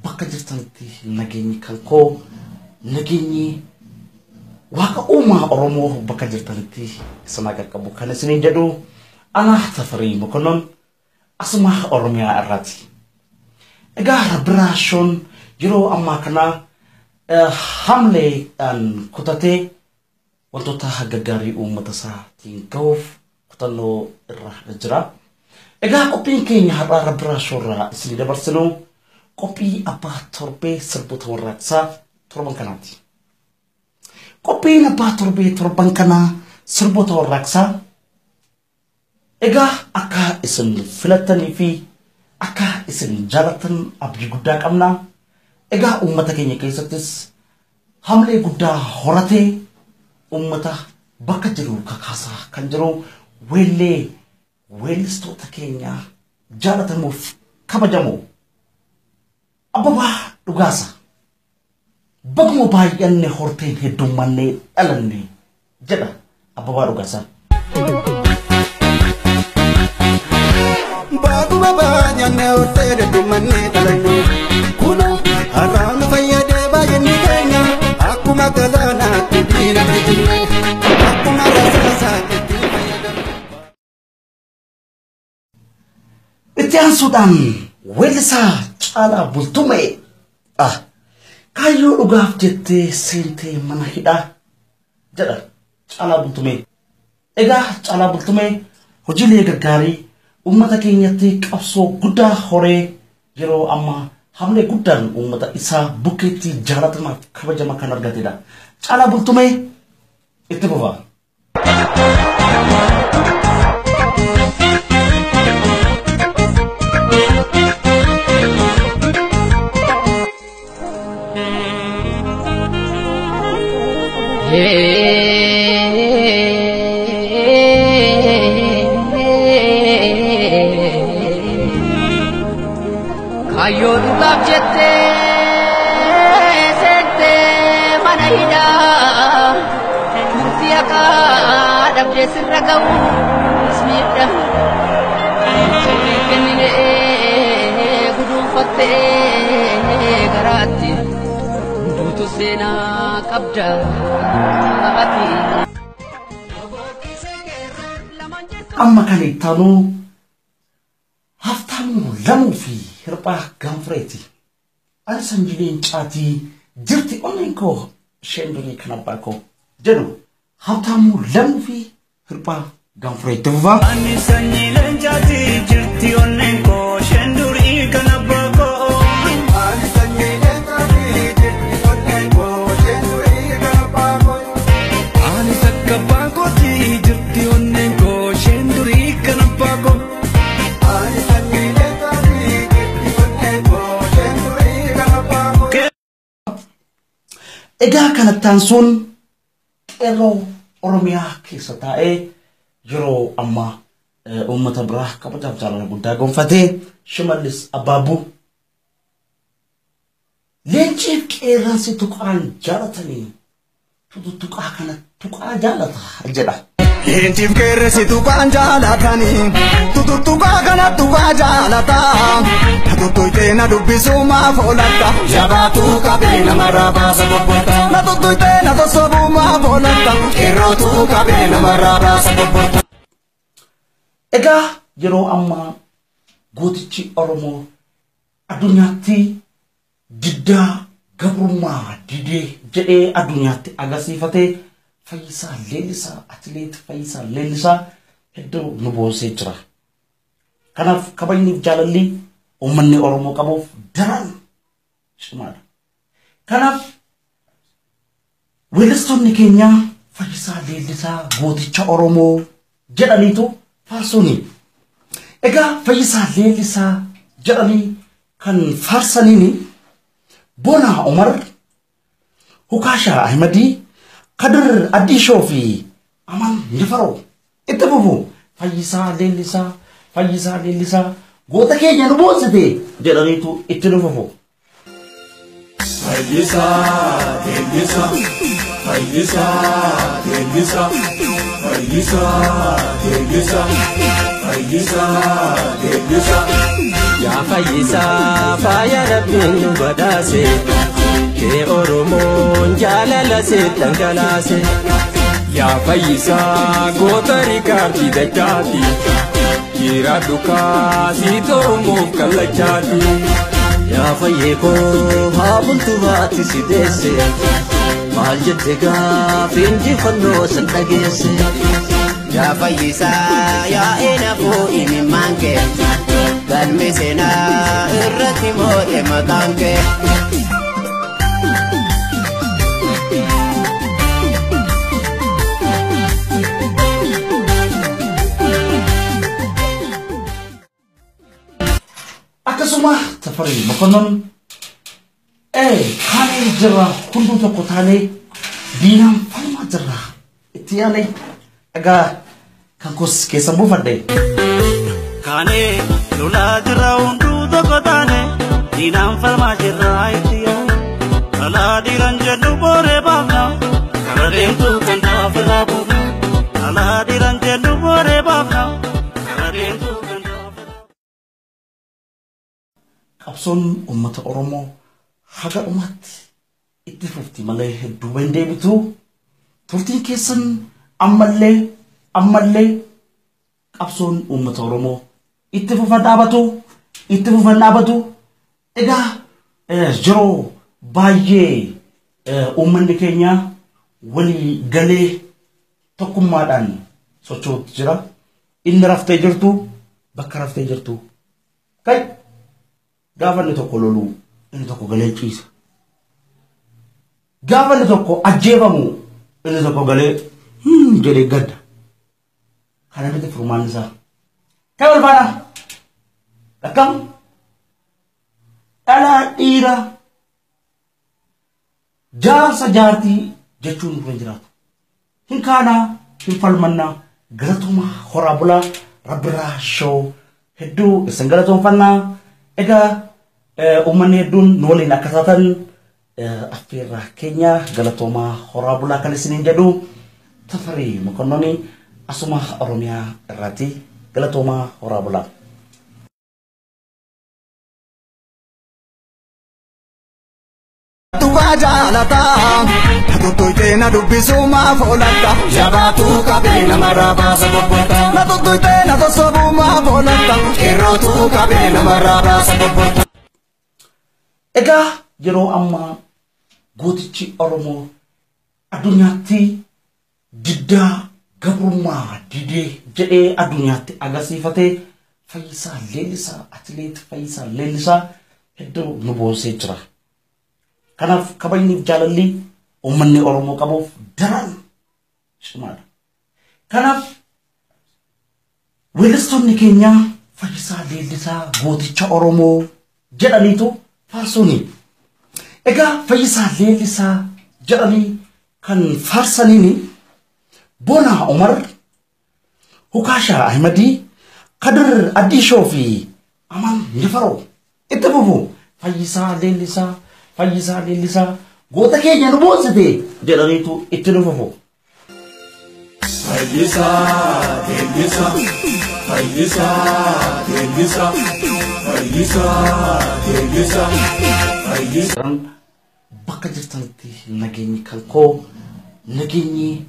Bakka jirtanitti nageenyi kan koo, nageenyi waaqa uumaa Oromoo bakka jirtanitti isin qaqqabu kan isiniin jedhu ana Tafarii Mokonnon asuma Oromiyaa irraati. Egaa Rabbiraa Shoon yeroo ammaa kana hamleedhaan kutatee wantoota gaggaarii uummata isaatiin gahuuf kutannoo irra jira. Egaa qophiin keenya har'aa Rabbiraa Shoorraa isinii dabarsinu qophii abbaa torbee sirboota warraaqsaa torban kanaati. Qophiin abbaa torbee torban kanaa sirboota warraaqsaa egaa akka isin filattanii fi akka isin jaallattan abdii guddaa qabna. Egaa uummata keenya keessattis hamlee guddaa horatee uummata bakka jiru kakaasaa kan jiru weellee weellistoota keenya jaalatamuuf kabajamu Abbabaa Dhugaasa. Baguma baay'anne horteen heddummanne dhalanne jedha Abbabaa Dhugaasa. Baguma baay'anne horteen heddummanne dhalanne, kunoo har'aan nu fayyadee baay'inni keenya akkuma galaanaatti diina kijinne akkuma rasaasaatti itti fayyadamne. Itti aansuudhaan weellisaa Caalaa Bultumee kaayyoo dhugaaf jettee seentee mana hidhaa jedha Caalaa Bultumee. Egaa Caalaa Bultumee hojiilee gaggaarii uummata keenyatti qabsoo guddaa horee yeroo ammaa hamlee guddaan uummata isaa bukkeetti jaalatamaaf kabajama kan argatedha. Caalaa Bultumee itti fufa. Kaayyoo dhugaaf jettee seentee mana hidhaa, murtii haqaa dhabdee sirra ga'u miidha. Sirrii kenninee guduunfattee garaatti duutu seenaa qabda ati. Amma kan itti aanu Haftaamuu Lamuu fi Hirphaa Gaanfureeti. Ani sanyii leencaatii jirti onneen koo isheen durii kan abbaa koo jedhu Haftaamuu Lamuu fi Hirphaa Gaanfureetti fufaa. Ani sanyii leencaatii jirti onneen koo isheen durii kan abbaa koo. Ani sanyii leencaatii jirti onneen koo isheen durii kan abbaa koo. Ani takka abbaa kootii jirti onneen koo isheen durii kan abbaa koo. Ani sanyii leencaatii jirti onneen koo isheen durii kan abbaa koo. Egaa kanatti aansuun qeerroo Oromiyaa keessa taa'ee yeroo ammaa uummata biraa kabajaaf jaalala guddaa gonfatee Shimallis Abbaabuu. Leenciif qeerransi tuqaan jaalatanii tuttuqaa kana tuqaa jaalata jedha. Leenciif qeerransi tuqaan jaalatanii tuttuqaa kana tuqaa jaalata. Na tuttuqee na dubbisuu maaf oolatta, jabaatu qabee namarraa baasa bobbota. Na tuttuqee na sossobuu maaf oolatta, qeerrootu qabee namarraa baasa bobbota. Egaa yeroo ammaa gootichi Oromoo addunyaatti diddaa gabrummaa didee jedhee addunyaatti agarsiifatee Fayyisaa Leellisaa, atileet Fayyisaa Leellisaa hedduu nu boonsee jira. Kanaaf kabajniif jaalalli uummanni Oromoo qabuuf daran cimaadha. Kanaaf weellistoonni keenya Fayyisaa Leellisaa gooticha Oromoo jedhaniitu faarsuuni. Egaa Fayyisaa Leellisaa jedhanii kan faarsaniini Boonaa Umar, Hukaashaa Ahmadii, Kadir Addishoo fi Aman Nifaroo itti fufu. Fayyisaa Leellisaa, Fayyisaa Leellisaa goota keenya nu boonsite jedhaniitu itti nu fufu. Fayyisaa Leellisaa, Fayyisaa Leellisaa, Fayyisaa Leellisaa Fayyisaa Leellisaa. Yaa Fayyisaa faaya Rabbiin nu badhaase kee Oromoon jaalala sitti dhangalaase. Yaa Fayyisaa goota Riikaardii Dachaati jiraadhu kaasii Oromoof kallachaati. Yaa fayyee koo haa bultu baati si deesse maal jette gaaf injifannoo san dhageesse. Yaa Fayyisaa yaa'ee nafuu imimmaan kee galmi seenaa irratti moo'e maqaan kee. Akkasuma Tafarii Mokonnon kaanee jirra hunduu tokko taanee diinaan falmaa jirra itti yaane egaa kan koos keessan buufadhe. Kaanee lolaa jirra hunduu tokko taane diinaan falmaa jirra itti yaane. Dhalaa dhiiran jennu booree baafna kara deemtuu kan taafirraa buufna. Dhalaa dhiiran jennu booree baafna kara deemtuu kan taafirraa. Qabsoon uummata Oromoo haga dhumaatti itti fufti malee duuba hin deebitu. Turtiin keessan ammallee qabsoon uummata Oromoo itti fufan dhaabatu. Egaa yeroo baay'ee uummanni keenya walii galee tokkummaadhaan socho'uutu jira. Inni raftee jirtu bakka raftee jirtu. Kai gaafa inni tokko lolu inni tokko galee ciisa. Gaafa inni tokko ajjeefamu inni tokko galee jedhee gadda. Kana miti furmaanni isaa. Kai wal faana akkam dhalaa dhiira jaarsa jaartii jechuun nurra hin jiraatu. Hin kaanaa hin falmannaa galatuma horaa bulaa Rabbirraa Show hedduu isin galatoonfannaa. Egaa uummanni hedduun nu waliin akka taatan affeerraa keenya galatoomaa horaa bulaa kan isiniin jedhu Tafarii Mokonnoni asuma Oromiyaa irraati galatoomaa horaa bulaa. Tuqaa jaalataa na tuttuqee na dubbisuu maaf oolatta Jabaatuu qabee namarraa baasa bobbota. na tuttuqee na sossobuu maaf oolatta Qeerrootuu qabee namarraa baasa bobbota. Egaa yeroo ammaa gootichi Oromoo addunyaatti diddaa gabrummaa didee jedhee addunyaatti agarsiifatee Fayyisaa Leellisaa atileet Fayyisaa Leellisaa hedduu nu boonsee jira. Kanaaf kabajniif jaalalli uummanni Oromoo qabuuf daran cimaadha. Kanaaf weellistoonni keenya Fayyisaa Leellisaa gooticha Oromoo jedhaniitu faarsuuni. Egaa Fayyisaa Leellisaa jedhanii kan faarsaniini Boonaa Umar, Hukaashaa Ahmadii, Kadir Addishoo fi Amaan Nyafaroo itti fufu Fayyisaa Leellisaa Fayyisaa Leellisaa goota keenya nu boonsite jedhaniitu itti nu fufu. Fayyisaa Leellisaa Fayyisaa Leellisaa Fayyisaa Leellisaa Fayyisaa. Bakka jirtanitti nageenyi kan koo nageenyi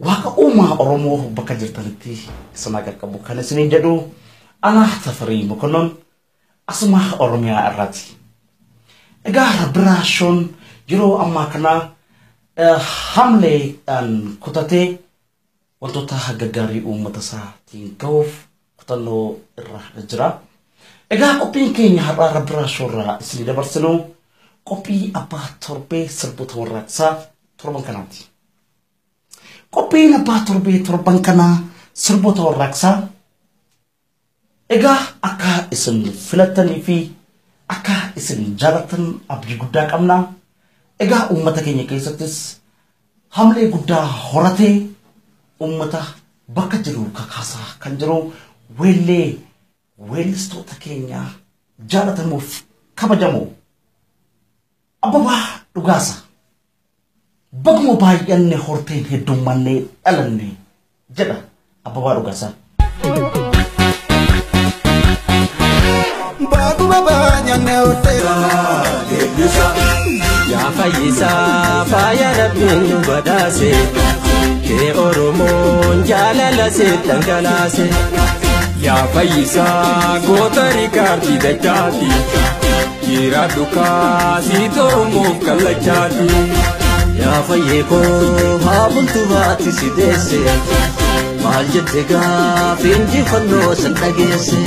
Waaqa uumaa Oromoo bakka jirtanitti isin qaqqabu kan isiniin jedhu ana Tafarii Mokonnon asuma Oromiyaa irraati. Egaa Rabbirraa Shoon yeroo ammaa kana hamleedhaan kutatee wantoota gaggaarii uummata isaatiin gahuuf kutannoo irra jira. Egaa qophiin keenya har'aa Rabbirraa Shoorraa isinii dabarsinu qophii abbaa torbee sirboota warraaqsaa torban kanaati. Qophiin abbaa torbee torban kanaa sirboota warraaqsaa egaa akka isin filattanii fi akka isin jaallattan abdii guddaa qabna. Egaa uummata keenya keessattis hamlee guddaa horatee uummata bakka jiru kakaasaa kan jiru weellee weellistoota keenya jaalatamuuf kabajamu Abbabaa Dhugaasa. Baguma baay'anne horteen heddummanne dhalanne jedha Abbabaa Dhugaasaa. Yaa fayyisaa faaya rabbiin nu badhaase kee Oromoon jaalala see dhangalaase. Yaa fayyisaa goota Riikaardii Dachaati jiraadhu kaasii Oromoof kallachaati. Yaa fayyee koo haa bultu baatti si deesse maal jette gaafa injifannoo san dhageesse.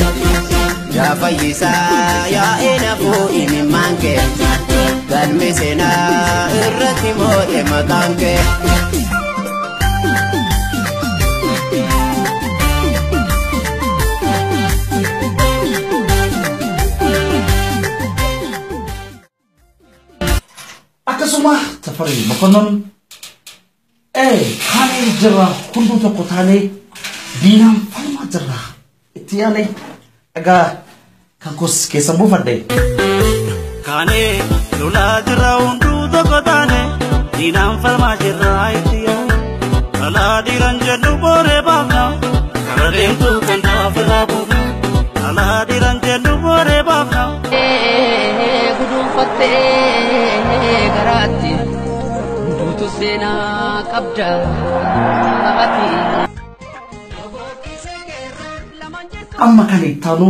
Yaa fayyisaa yaa'ee nafuu imimmaan kee galmi seenaa irratti moo'e maqaan kee. Akkasuma Tafarii Mokonnon kaanee jirra hunduu tokko taanee diinaan falmaa jirra itti yaane egaa kan koos keessan buufadhe. Kaanee lolaa jirra hunduu tokko taane diinaan falmaa jirra itti yaane dhalaa dhiiran jedhu booree baafna kara deemtuu kan dhaafirraa buufna dhalaa dhiiran jedhu booree baafna. Guduunfattee garaatti duutu seenaa qabda ati. Amma kan itti aanu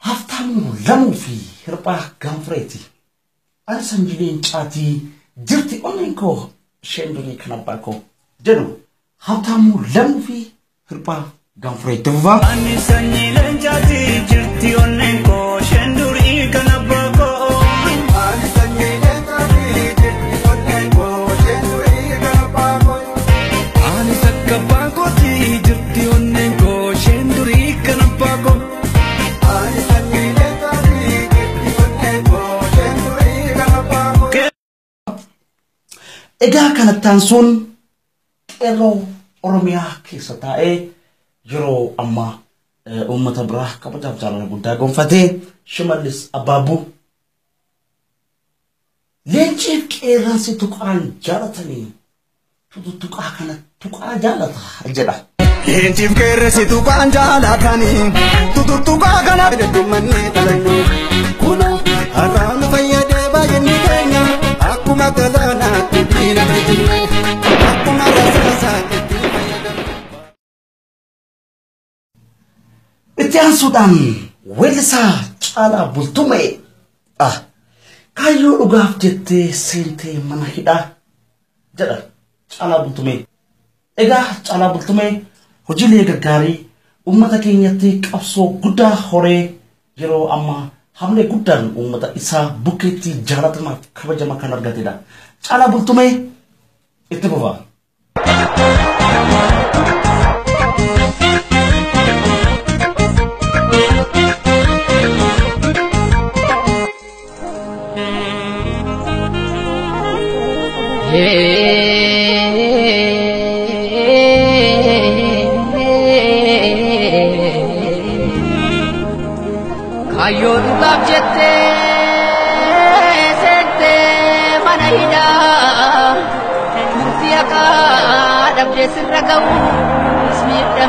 Haftaamuu Lamuu fi Hirphaa Gaanfireeti. Ani sanyii leencaatii jirti onneen koo isheen durii kan abbaa koo jedhu Haftaamuu Lamuu fi Hirphaa Gaanfireetti fufaa. Ani sanyii leencaatii jirti onneen koo isheen durii kan abbaa koo. Ani sanyii leencaatii jirti onneen koo isheen durii kan abbaa koo. Ani takka abbaan kootii jirti onneen koo isheen durii kan abbaa koo. Ani sanyii leencaatii jirti onneen koo isheen durii kan abbaa koo. Egaa kanatti aansuun qeerroo Oromiyaa keessa taa'ee yeroo ammaa uummata biraa kabajaaf jaalala guddaa gonfatee Shimallis Abbaabuu leenciif qeerransi tuqaan jaalatanii tuqaa kana tuqaa jaalata jedha. Leenciif qeerransi tuqaan jaalatanii tuttuqaa kana heddummanni dhalannu kunoo har'aan nu fayyadee baay'inni keenya akkuma galaanaatti diina kijinne akkuma rasaasaatti fayyadamne. Itti aansuudhaan weellisaa Caalaa Bultumee kaayyoo dhugaaf jettee seentee mana hidhaa jedha Caalaa Bultumee. Egaa Caalaa Bultumee hojiilee gaggaarii uummata keenyatti qabsoo guddaa horee yeroo ammaa hamlee guddaan uummata isaa bukkeetti jaalatamaaf kabajama kan argatedha. Caalaa Bultumee itti fufa. Kaayyoo dhugaaf jettee seentee mana hidhaa murtii haqaa dhabdee sirra ga'uus miidha.